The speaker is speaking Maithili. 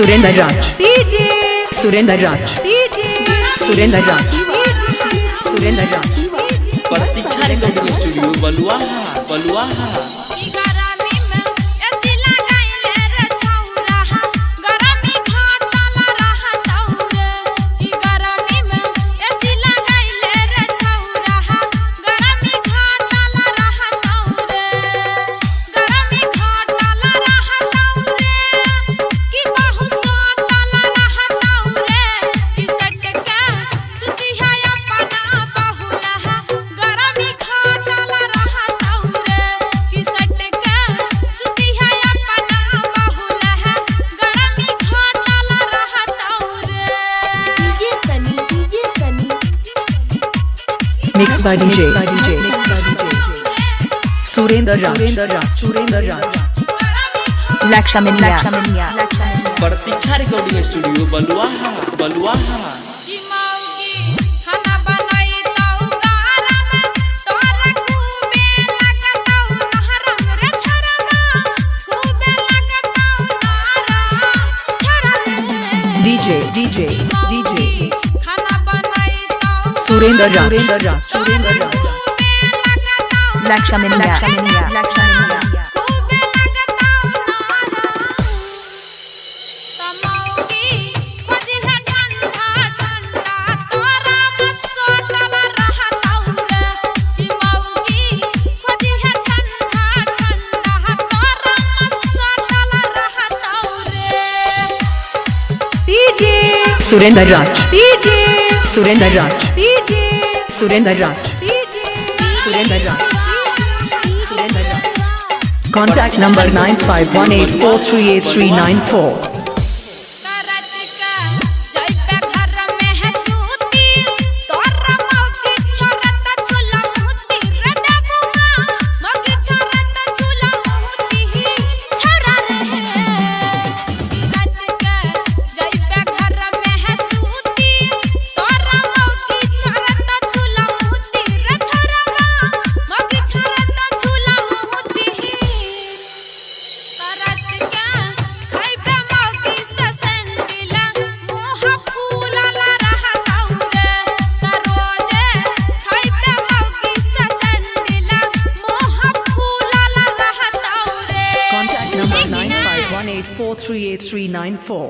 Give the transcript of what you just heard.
Surendra Raj, DJ Surendra Raj, DJ Surendra Raj, DJ Surendra Raj. Pratiksha recording studio Baluaha Baluaha. गरमी में एसी लगाइले रे छौरा, गरमी घाटल रहतौ रे। कि गरमी में एसी लगाइले रे छौरा, गरमी घाटल रहतौ रे। गरमी घाटल रहतौ रे, कि बहु सोतल रहतौ रे। कि सटका सुतिहा अपना बहुला, गरमी घाटल रहतौ रे। कि सटका सुतिहा अपना बहुला, गरमी घाटल रहतौ रे। DJ Sunny, DJ Sunny. Mixed by DJ, Surendra Raj, Surendra Raj, Surendra Raj. Lakshamania, Lakshamania, Pratiksha recording studio Baluaha Baluaha. कि मौगी खाना बनाइतौ गरम, तोरा खूबे लगतौ नहरम रे छोरबा, खूबे लगतौ नहरम छोरा रे। DJ, DJ, DJ. खाना बनाइतौ Surendra Raj, Surendra Raj, Surendra Raj. खूबे लगतौ Lakshamania, Lakshamania, Lakshamania. खूबे लगतौ नहरम। तमौगी खोजिहे ठंडा ठंडा, तोरा मसोटल रहतौ रे। कि मौगी खोजिहे ठंडा ठंडा, तोरा मसोटल रहतौ रे। DJ Surendra Raj, DJ Surendra Raj, DJ Surendra Raj, DJ Surendra Raj, Surendra Raj. Contact number 9518438394. करत का जइबे घर में है सूती, तोरा मौगी छोरत झूला मुहती रे देबुआ, मौगी छोरत झूला मुहती छोरा रे। करत का जइबे घर में है सूती, तोरा मौगी छोरत झूला मुहती रे छोरबा, मौगी छोरत झूला मुहती। करत का खइबे मौगी ससंडिला, मुँह फूलल रहतौ रे। त रोजे खइबे मौगी ससंडिला, मुँह फूलल रहतौ रे। Contact number 9518438394.